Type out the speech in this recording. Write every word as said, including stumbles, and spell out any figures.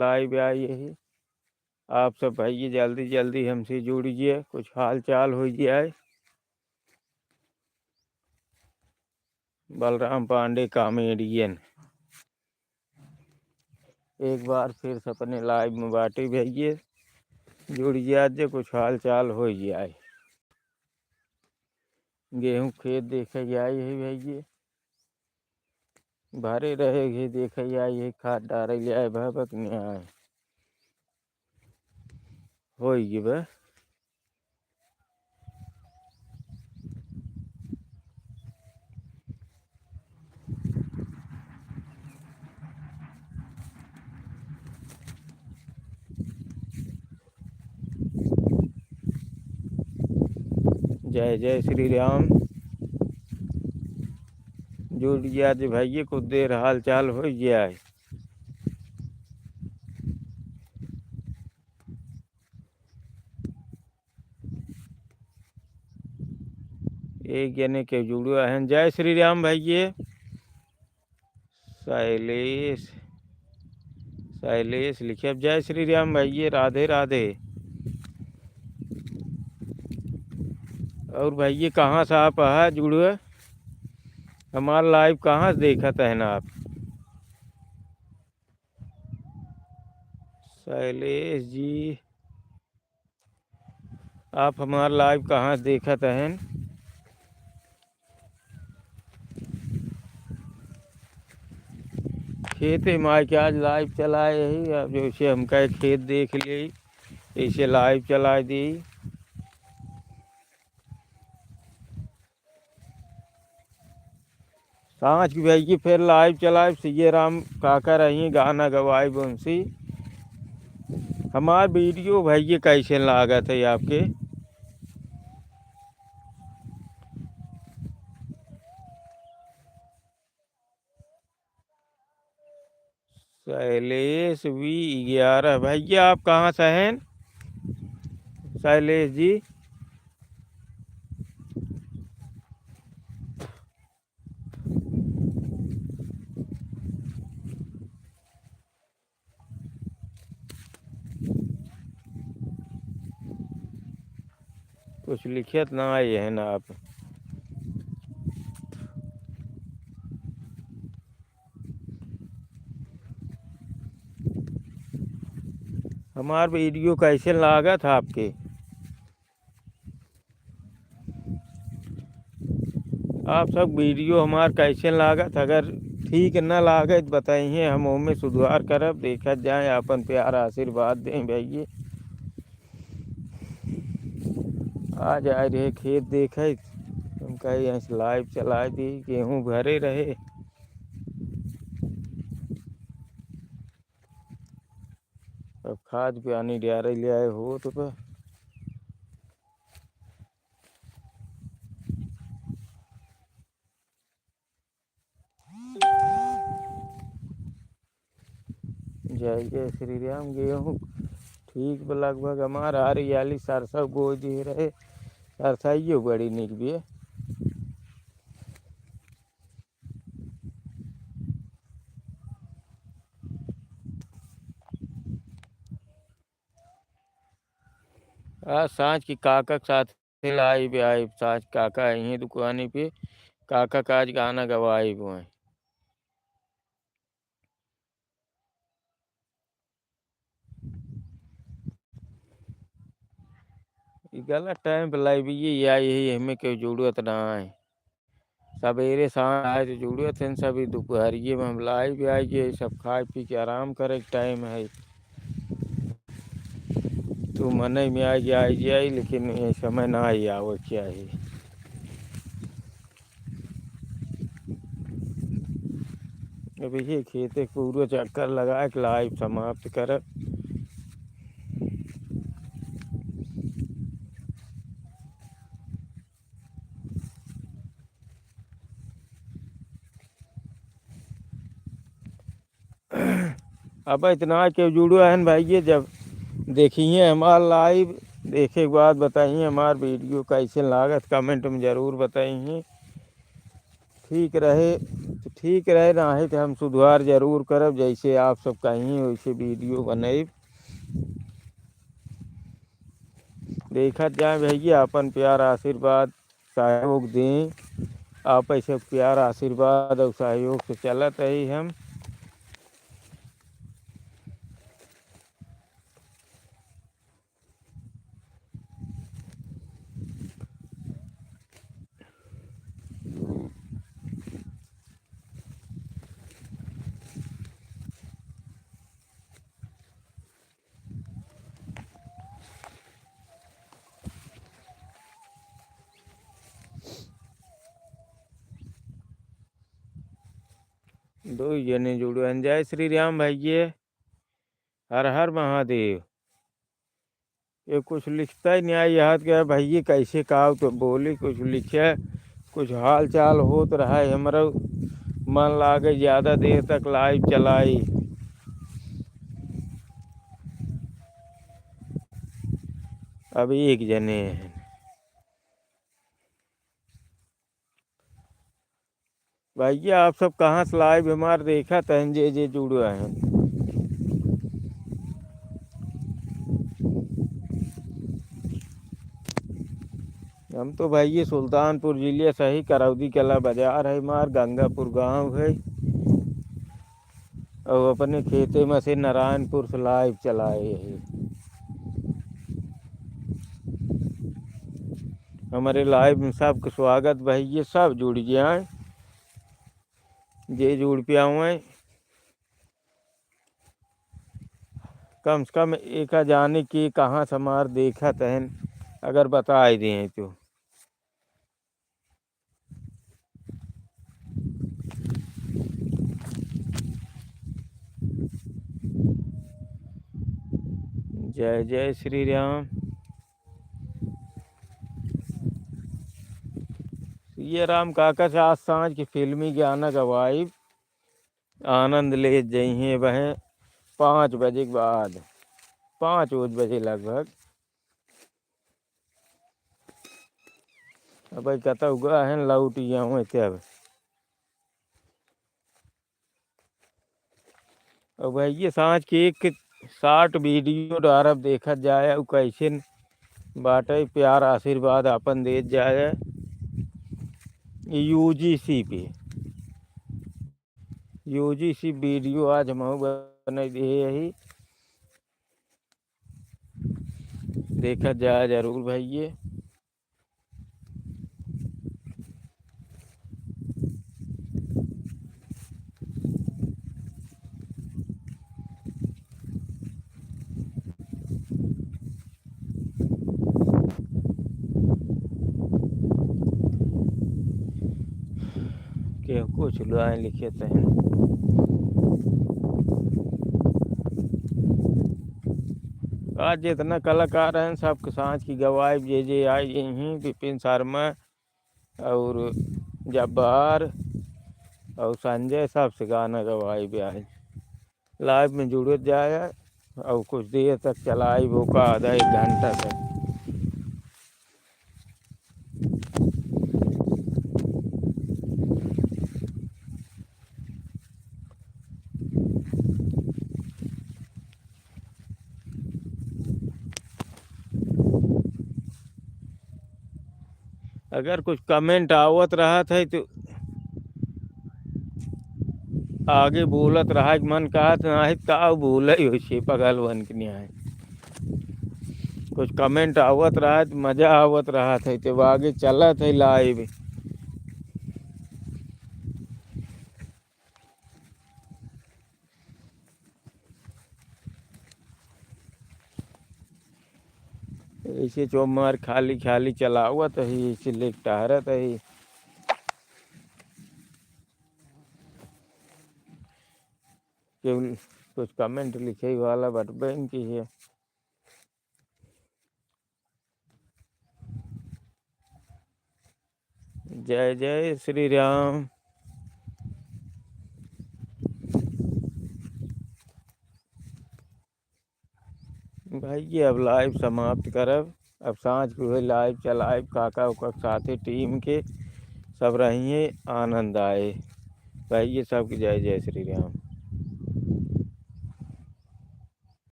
लाइव आई है। आप सब भइया जल्दी जल्दी हमसे जुड़िए, कुछ हाल चाल होइ जाए। बलराम पांडे कॉमेडियन एक बार फिर से अपने लाइव में बाटे भइया, जुड़ जात जे, कुछ हाल चाल होइ जाए। गेहूं खेत देखे जाए है भइया, भरे रहे घे देखे जाए है, खाद डारे जाए भबक न्याय होइ गए बा। जय जय श्री राम। जुड़ गया जे भइया, कुछ देर हाल चाल होइ जाए। एक जने के जुड़ो हैं। जय श्री राम भइये। शैलेश, शैलेश लिखे। अब जय श्री राम भइये, राधे राधे। और भइये, कहाँ से आप है जुड़ो? हमार लाइव कहाँ से देखत हैं आप? शैलेश जी, आप हमार लाइव कहाँ से देखत हैं? खेते में आके आज लाइव चलाए ही, अब जैसे हम कहे खेत देख लिए, ऐसे लाइव चलाए दी। सांझ की भइये फिर लाइव चलाइब, सीए राम काका रही गाना गवाइब उनसे। हमार वीडियो भइये कैसे लागत है आपके? शैलेश वी ग्यारह, भइया आप कहाँ से हैं शैलेश जी? कुछ लिखत ना आए हैं ना आप। हमार वीडियो कैसे लागत है आपके? आप सब वीडियो हमार कैसे लागत? अगर ठीक न लागे तो बताइए, हम ओमे सुधार करब, देखत जाए, आपन प्यार आशीर्वाद दें भइये। आज आए रहे खेत देखे, हम कहे यहाँ से लाइव चला दी, गेहूँ भरे रहे। अब खाद पानी डारे ले आए हो तो बा। जय जय श्री राम। गेहूँ ठीक बा, लगभग हमार आरी आली सरसों बोई दिए रहे, सरसोइयो बड़ी निक बिया। आज सांझ की काका के साथ लाइव आइब, सांझ काका अइहें दुकानी पे, काका का आज गाना गवाइब हैं। ई गलत टाइम पे लाइव ये या यही हमें केहू जरूरत ना है। सबेरे सांझ आए तो जरूरत है, सभी दुपहरिये में हम लाइव आए गए, सब खाए पी के आराम करे के टाइम है। तू मनई में आए गए, आए जाए, लेकिन ये समय ना ही आवे के चाही। अब ये खेते पूरा चक्कर लगा के लाइव समाप्त करब। अब इतना के जुड़ो हन भाई, ये जब देखिए हमार लाइव, देखे के बाद बताइए हमार वीडियो कैसे लागत, कमेंट में जरूर बताइए। ठीक रहे, तो ठीक रहे, नाहीं तो हम सुधार जरूर करब, जैसे आप सब कहीं वैसे video बनाइब। देखत जाए भैया, अपन प्यार आशीर्वाद सहयोग दें। आप ऐसे प्यार आशीर्वाद और सहयोग से चलत रही हम। दो जने जुड़े हैं। जय श्री राम भैये, हर हर महादेव। ये कुछ लिखता ही नहीं आई, याद क्या भैया, कैसे का तो बोली, कुछ लिखे, कुछ हाल चाल होत रहा है। हमरा मन लागे ज़्यादा देर तक live चलाई। अब एक जने हैं। भैया, आप सब कहाँ से live हमार देखत हैं, जे जे जुड़े हैं। हम तो भैया सुल्तानपुर जिले से ही, करौदी कला बाजार है हमार, गंगापुर गांव है। और अपने खेते में से नारायणपुर से live चलाए हैं। हमारे live में सबके स्वागत भैया, सब जुड़ जाए, जे जुड़ पे आवे। कम से कम एका जाने के कहाँ से हमार देखत हैं, अगर बताए दें तो। जय जय श्री राम। ये राम काका से आज सांझ के फिल्मी गाना गवाइब, आनंद ले जइहें वह पाँच बजे के बाद, पाँच बजे लगभग। अब भाई कतौ गए हैं, लौट गया हूँ इत्ते अब। अब भाई ये सांझ के एक short video डारब, देखत जाए उ कैसे बाटे, प्यार आशीर्वाद आपन देत जाए। यूजीसी पे, यूजीसी video आज हम बनाई दे यही, देखत जाए जरूर भैये। के कुछ लाइन लिखे तहन। आज जितना कलाकार हैं, सबके सांझ की गवाइब, जे जे आए यहीं, विपिन शर्मा और जब्बार और संजय, सबसे गाना गवाइब आज। Live में जुड़त जाए और कुछ देर तक चलाइब, ओका आधा एक घंटा तक। अगर कुछ comment आवत रहत है तो आगे बोलत रहा के मन कहत, नाहीं का बोले वैसे पगल बन के नहीं आए। कुछ comment आवत रहत, मजा आवत रहत है, तो आगे चलत है live। ऐसे चौमार खाली खाली चलावत ही, ऐसे लेके टहरत ही। केहू कुछ comment लिखे वाला बटबे न की है। जय जय श्री राम। भाई, ये अब live समाप्त करब। अब सांझ के हुए live चलाइब, काका ओका के साथे team के सब रहिए, आनंद आए। कहिए सबके जय जय श्री राम।